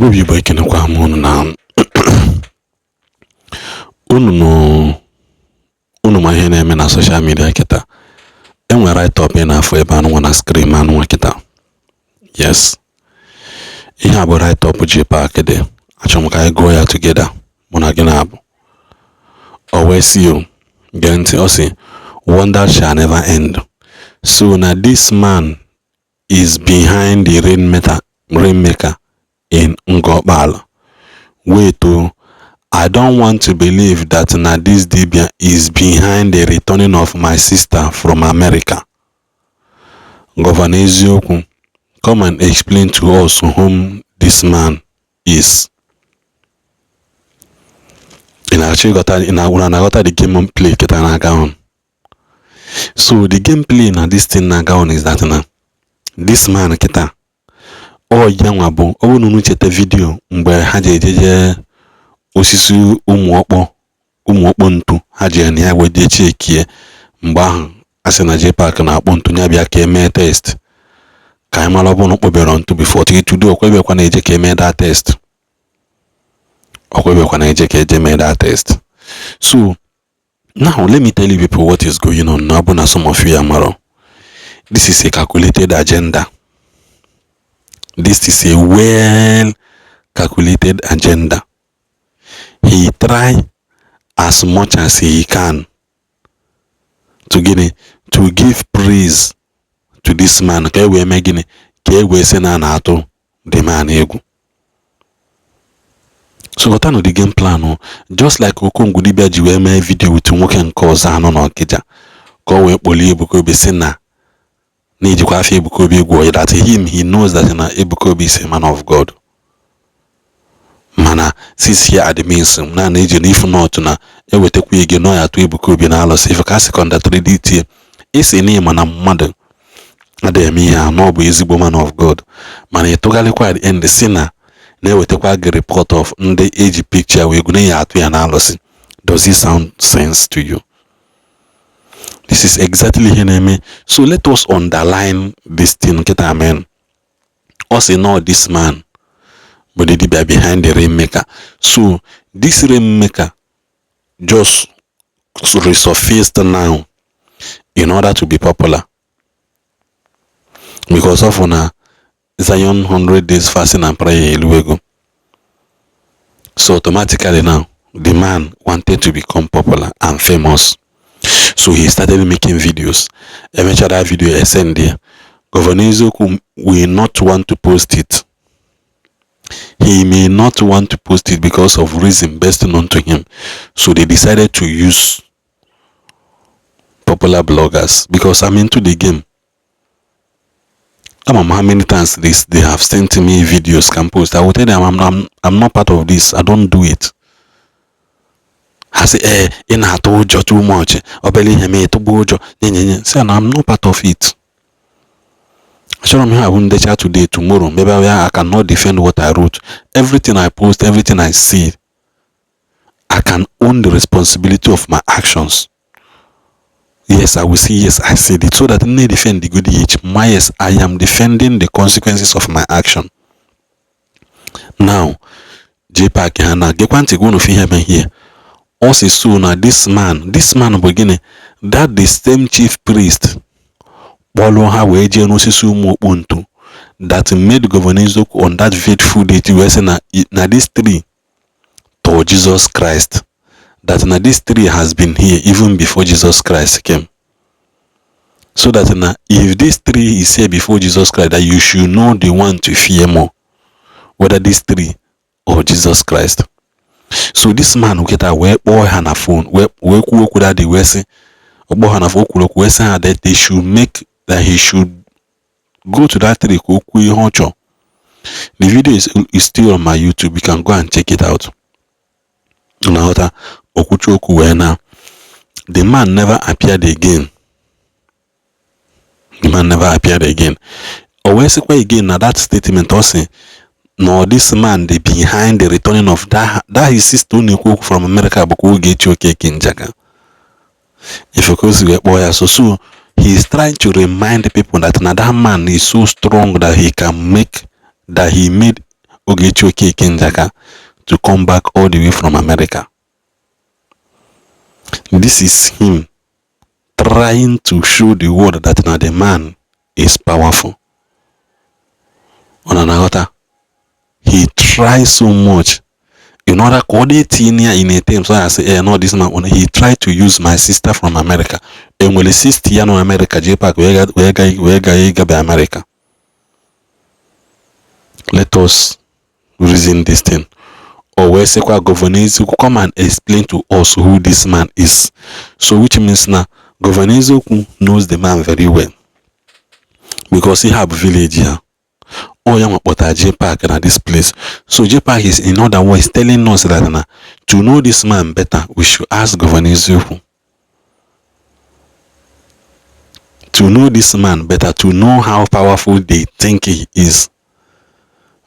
Igbo bụ Igbo, ekenekwa m unu na unu nụ. Unu ma ihe na-eme na social media kịta. Enwere write-up ị na-afụ ebe anụnwa na screen anụnwa kịta. Yes, ihe a bụ write-up JPAC dị. Achọrọ m ka anyị gụọ ya together, mụ na gị na-abụ. O wee sị o, gee ntị, ọ sị, "Wonder shall never end. So na this man is behind the rainmaker in Ngokpala. Wait o, I don't want to believe that na this dibia is behind the returning of my sister from America. Governor Eziokwu, come and explain to us whom this man is." Ị na-achọ ịghọta? Ị na-aghọta the game play kịta na-aga on? So the game play na this thing na-aga on is that na this man kịta, ọ ya nwa bụ, ọ bụrụ na unu cheta video mgbe ha ji ejeje osisi ụmụ ọkpọ, ụmụ ọkpọ ntu, ha ji na ya wee jee chekie. Mgbe ahụ a sị na JPAC na-akpọ ntu ya bịa ka emee test ka anyị mara ọ bụrụ na ọ kpọbere ntu before. Till today, ọkwebekwa na-eje ka emee that test, ọkwebekwa na-eje ka eje mee that test. So now let me tell you people what is going on. Na ọ bụ na some of you amarọ, this is a calculated agenda. This is a well calculated agenda. He try as much as he can to gịnị? To give praise to this man, ka e wee mee gịnị? Ka e wee sị na a na-atụ the man egwu. So ghọtanụ the game plan o. Just like Okongwu dibịa ji wee mee video with nwoke nke ọzọ anọ n'Ọkịja ka o wee kpolie Ebuka Obi, sị na na-ejikwa afọ Ebuka Obi egwu, that him, he knows that na Ebuka Obi is a man of God, mana since here are the means na na-eji na if not na ewetakwa ego na ya atụ Ebuka Obi na alụsị ife ka a sị contradict. Isi na ịma na mmadụ adịghị eme ihe a na ọ bụ ezigbo man of God, mana ị tụgharịkwa at the end si na na-ewetakwa gị report of ndị eji picture wee gụ na ya atụ ya na alụsị. Does it sound sense to you? This is exactly ihe na-eme. So let us underline this thing nkịta. Amen. Ọ sị no, this man bụ the dibia behind the rainmaker. So this rainmaker just resurfaced now in order to be popular because of na Zion 100 days fasting and prayer eluego. So automatically now the man wanted to become popular and famous, so he started making videos. Emechaa that video, send there. Governor Eziokwu will not want to post it. He may not want to post it because of reason best known to him. So they decided to use popular bloggers, because I'm into the game. I'm how many times this they have sent me videos can post. I will tell them I'm not part of this. I don't do it. Ha sị, ee, ị na-atụ ụjọ too much, obere ihe ma ịtụgbu ụjọ nye nye. Say na I'm not part of it. Achọrọ m ihe abụ ndecha today, tomorrow maybe I cannot defend what I wrote. Everything I post, everything I see, I can own the responsibility of my actions. Yes, I will say yes, I said it, so that I defend the good age my yes, I am defending the consequences of my action. Now JPAC ha na gekwa ntị gwa unu ihe eme here. Ọ sị so na this man bụ gịnị? That the same chief priest kpọrọ ha wee jee n'osisi ụmụ okpu ntu that made Governor Eziokwu on that fateful date wee sị na this tree to Jesus Christ, that na this tree has been here even before Jesus Christ came, so that na if this tree is here before Jesus Christ, that you should know the one to fear more, whether this tree or Jesus Christ. So this man nkịta wee kpọọ ha na phone, wee kwuo okwu that day, wee sị, ọ kpọọ ha na phone, kwuru okwu wee sị ha that they should make that he should go to that tree ka o kwuo ihe ọ chọrọ. The video is still on my YouTube. You can go and check it out. Na-aghọta? Okwuchi okwu wee na the man never appeared again. The man never appeared again. O wee sịkwa again na that statement, ọ sị no, this man dey behind the returning of that his sister ọ na-ekwu okwu from America, bụkwa Ogechi Okeke Njaka. Ife ka o si wee kpọọ ya. So he is trying to remind people that na that man is so strong that he can make that he made. Ogechi Okeke Njaka to come back all the way from America. This is him trying to show the world that na the man is powerful. Ọ na-aghọta? He tries so much in order ka ọ dị etinye ya in a term, so ya sị, "Eh, no, this man, he tried to use my sister from America." Enwere sister ya nọ America JPAC wee ga ịgabe America? Let us reason this thing. O wee sịkwa, "Governor Eziokwu, come and explain to us who this man is." So which means na Governor Eziokwu knows the man very well, because he have village ya. Ọ ya nwakpọtara JPAC na this place. So JPAC is, in other words, telling us that na to know this man better, we should ask Governor Eziokwu. To know this man better, to know how powerful they think he is,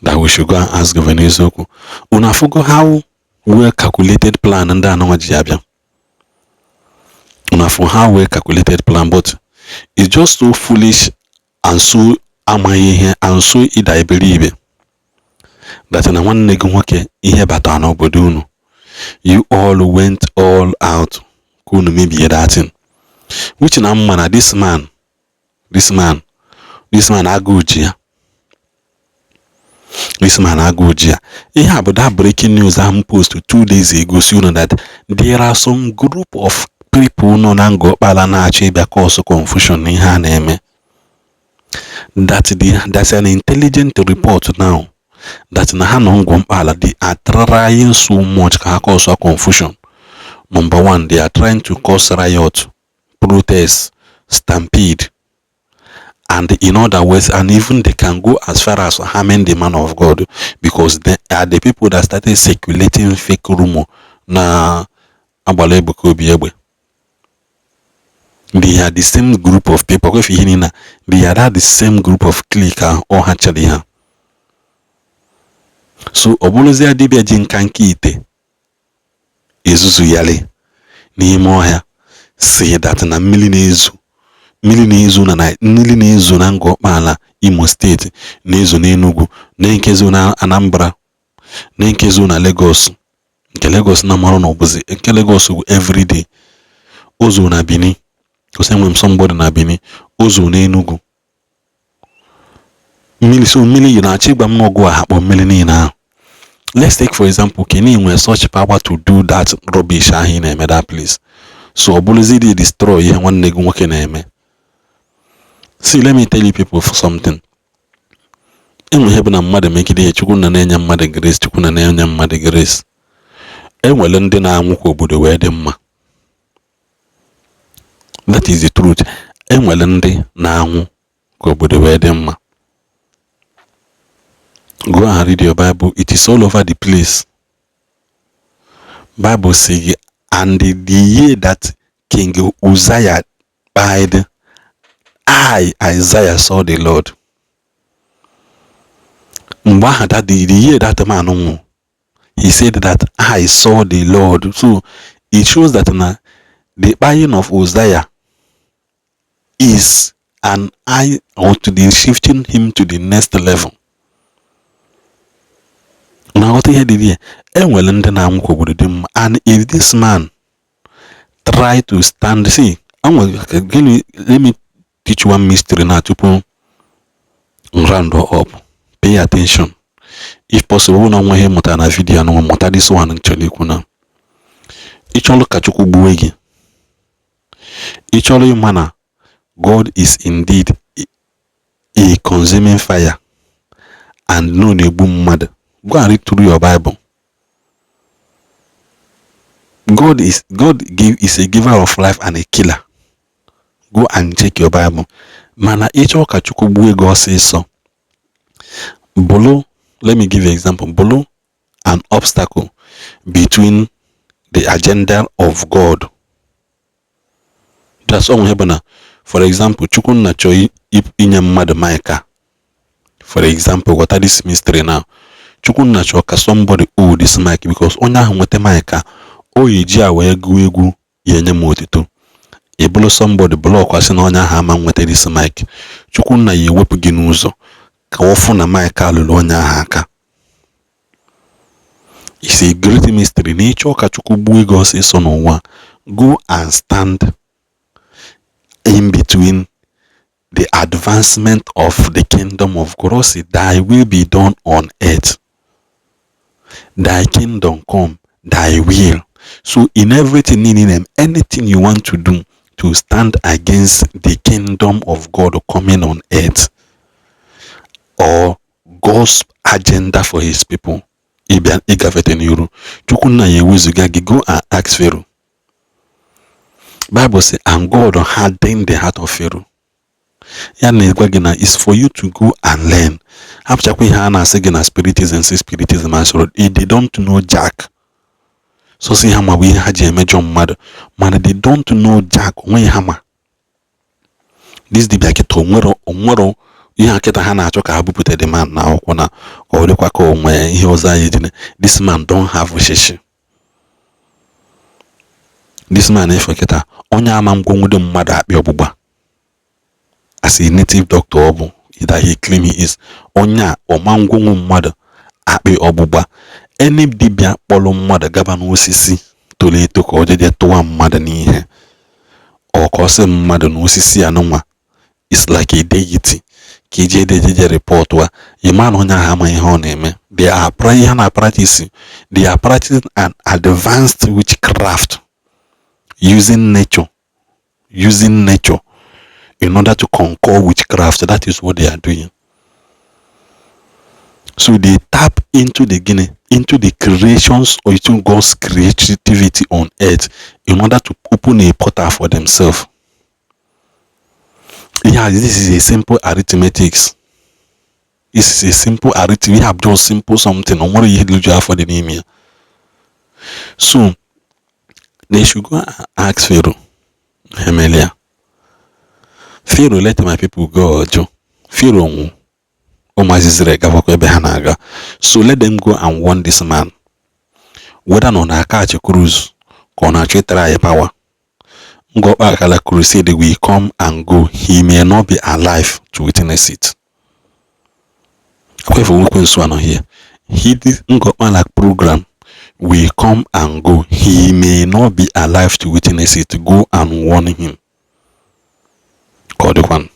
that we should go and ask Governor Eziokwu. Unu afụgo how well calculated plan ndị anụnwa ji abịa? Unu afụ how well calculated plan? But it's just so foolish and so amaghị ihe and so ịda iberibe that na nwanne gị nwoke ihe batara n'obodo unu, you all went all out ka unu mebie that thing, which na mma na this man agụụ ji ya. This man agụụ ji ya. Ihe a bụ that breaking news ahụ post 2 days ago, si unu that there are some group of people nọ na Ngọkpala na-achọ ịbịa cause confusion na ihe a na-eme, that there's an intelligent report now that na ha nọ Ngọkpala. They are trying so much ka ha cause confusion. Number one, they are trying to cause riot, protest, stampede, and in other words, and even they can go as far as harming the man of God, because they are the people that started circulating fake rumor na agbala Ebuka Obi egbe. They are the same group of people. If ihe niile, they are that the same group of clique ahụ ọ ha chere ha. So ọ bụrụzie dibịa ji nka nke ite ezuzugharị n'ime ọhịa si that na mmiri na-ezo, mmiri na-ezo na mmiri na-ezo na Ngọkpala, Imo Steeti, na-ezo n'Enugu, na nke zo na Anambra, na nke zo na Lagos, nke Lagos na marụ na ọbụzi nke Lagos bụ everyday ozo na Benin, because enwere m somebody na Benin, ozo n'Enugu mmiri. So mmiri yi na-achọ ịgba m n'ọgụ a hakpọ mmiri niile ahụ. Let's take for example, Kenny nwere such power to do that rubbish ahụ ị na-eme that place. So ọ bụrụzi dị destroy ihe nwanne gị nwoke na-eme. See, let me tell you people for something. Enwe ihe bụ na mmadụ megide ya, Chukwu na na-enye mmadụ grace, Chukwu na na-enye mmadụ grace. Enwere ndị na-anwụ ka obodo wee dị mma. That is the truth. Enwere ndị na-anwụ ka obodo wee dị mma. Go and read your Bible. It is all over the place. Bible say, "And the year that King Uzziah died, I, Isaiah, saw the Lord." Mgbe ahụ, that the year that man nwụrụ, he said that I saw the Lord. So it shows that na the dying of Uzziah is an eye or to the shifting him to the next level. Na nghọta ihe dị ya, enwere ndị na-anwụ ka obodo dị mma. And if this man try to stand, see, gịnị, let me teach one mystery na tupu round up. Pay attention. If possible, na nwa ihe mụtara na video anụ, mụta this one nchọrọ ikwu na ịchọrọ ka Chukwu gbuo gị, ịchọrọ ịma na God is indeed a consuming fire and no na-egbu mmadụ. Go and read through your Bible. God is God give is a giver of life and a killer. Go and check your Bible. Mana ịchọ ka Chukwu gbuo gị ọsịsọ, bụlụ, let me give you example, bụlụ an obstacle between the agenda of God. That's all. Ihe bụ na, for example, Chukwunna chọọ inye mmadụ mic a. For example, ghọta this mystery now. Chukwunna chọọ ka somebody hold this mic, because onye ahụ nweta mic a, o yi a wee gụọ egwu ya, enye m otito. Ị bụrụ somebody block, asị na onye ahụ ama nweta this mic, Chukwunna ya ewepụ gị n'ụzọ ka ọ fụ na mic a lụrụ onye ahụ aka. It's a great mystery na ịchọ ka Chukwu gbuo gị ọsịsọ n'ụwa, go and stand in between the advancement of the kingdom of God. Ọ sị, "Thy will be done on earth. Thy kingdom come, thy will." So in everything in them, anything you want to do to stand against the kingdom of God coming on earth or God's agenda for his people, ịbịa ịgafete n'iru, Chukwu nna ya ewezuga gị. Go and ask Pharaoh. Bible say, "And God hardened the heart of Pharaoh." Ya na-egwa gị na it's for you to go and learn. Hapụchakwa ihe a na-asị gị na spiritism, si spiritism asoro. They don't know jack. Sọsọ ihe ma bụ ihe ha ji emejọ mmadụ, mana they don't know jack. Onweghị ha ma this dibịa kịta onwero onwero ihe akịta ha na-achọ ka ha bupụta the man na akwụkwọ na ka ọ dịkwa ka onwe ihe ọzọ anyị ejine. This man don't have shishi. This man efe kịta onye ama ngwonwude mmadụ akpị ọgbụgba as a native doctor ọ bụ that he claim he is. Onye a ọma ngwonwu mmadụ akpị ọgbụgba. Any dibịa kpọrọ mmadụ gaba n'osisi toro eto ka ọ jeje tụwa mmadụ n'ihe, ọ ka ọ sị mmadụ na osisi anụnwa is like a deity, ka ije ejeje report wa, ịma na onye ahụ ama ihe ọ na-eme. They are ihe na practice, they are practicing an advanced witchcraft using nature in order to conquer witchcraft. That is what they are doing. So they tap into the gịnị, into the creations or into God's creativity on earth in order to open a portal for themselves. Yeah, this is a simple arithmetics. This is a simple arithmetic. We have just simple something. O nwere ihe dị afọ dị n'ime ya. So they should go and ask Pharaoh. Emelia. "Pharaoh, let my people go." Ọjụ. Pharaoh nwụ. Ụmụazị Israel gabakwa ebe ha na-aga. So let them go and warn this man. Whether na ọ na-akachi cruise ka ọ na-achọ ịtara anyị power. Ngor Okpala crusade will come and go. He may not be alive to witness it. Akwefu ekwensu anọ here. He, this Ngor Okpala program will come and go. He may not be alive to witness it. Go and warn him. Ka ọ dịkwanụ.